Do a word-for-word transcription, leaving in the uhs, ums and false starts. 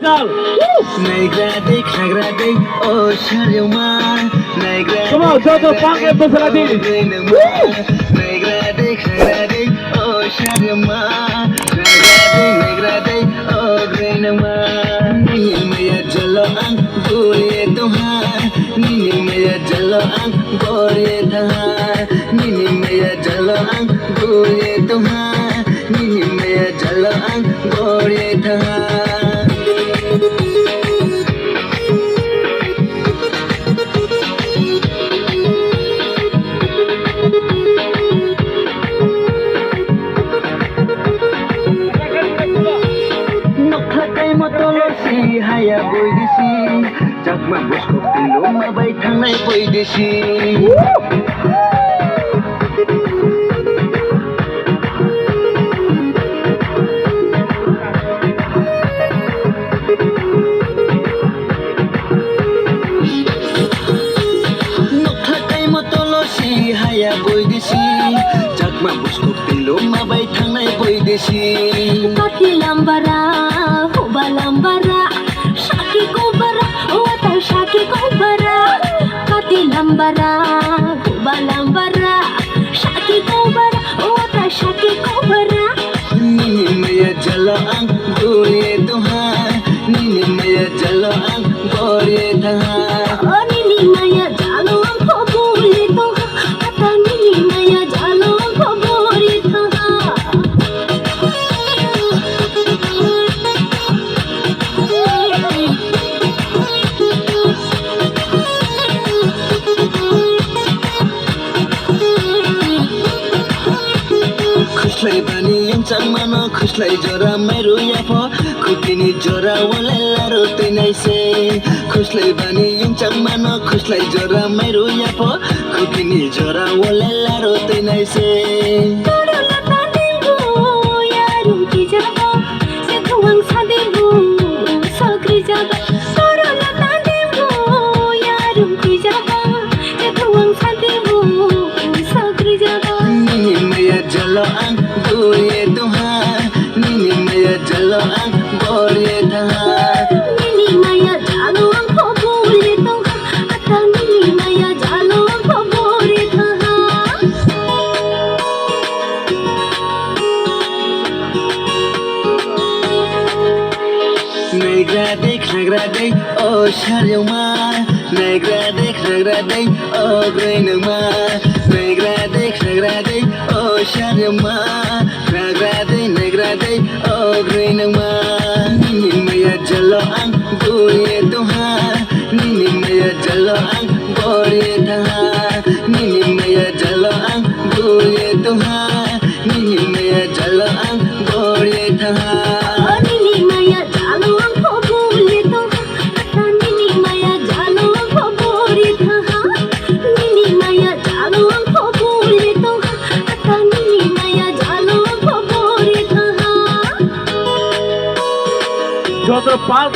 Chal. Naigra de khagra de o sharima. Naigra Come on, joto pang em bwsala di. Naigra de khagra de o sharima. Naigra de, naigra de o grenama. Nini maya jalo ang guriye tuha. Nini maya jalo ang guriye tuha. Nini maya jalo ang guriye tuha. Nini maya jalo ang guriye tuha. Nokha kaimo tolo si haya boidisi. Chakma buskuk twi loma bai thangnai boidisi. Nokha kaimo tolo si haya boidisi. Chakma buskuk twi loma bai thangnai boidisi. Kati lambara, huba lambara, saki kobara, wata saki kobara. Kati lambara, huba lambara, saki kobara, wata saki kobara. Nini maya jalo ang guriye tuha. Nini maya jalo ang guriye tuha. O nini maya jalo ang guriye tuha. Ata nini maya jalo ang guriye tuha. Khuslai bani yungchang mano, khuslai jora mairu yapho, khukini jora wale laru twi naise. Khuslai bani yungchang mano, khuslai jora mairu yapho, khukini jora wale laru twi naise. Toro lata dengbo yarung kijaba. Sethung ang sadingbu sokri jaba, toro lata dengbo yarung kui jaba. Sethung ang sadingbu sokri jaba. Nini maya jalo ang guriye tuha. Nini maya jalo ang guriye tuha. Nini maya jalo ang guriye tuha. Ata nini maya jalo ang guriye tuha. Naigra de khagra de o sharima. Naigra de khagra de o grenama. Naigra de khagra de o sharima. Khagra de naigra de o grenama. Nini maya jalo ang guriye tuha. Nini maya jalo ang guriye tuha. Nini maya jalo ang guriye tuha. Nini maya jalo ang guriye tuha. O nini maya jalo ang guriye tuha. Ata nini maya jalo ang guriye tuha. Nini maya jalo ang guriye tuha. Ata nini maya jalo ang guriye tuha. Joto pal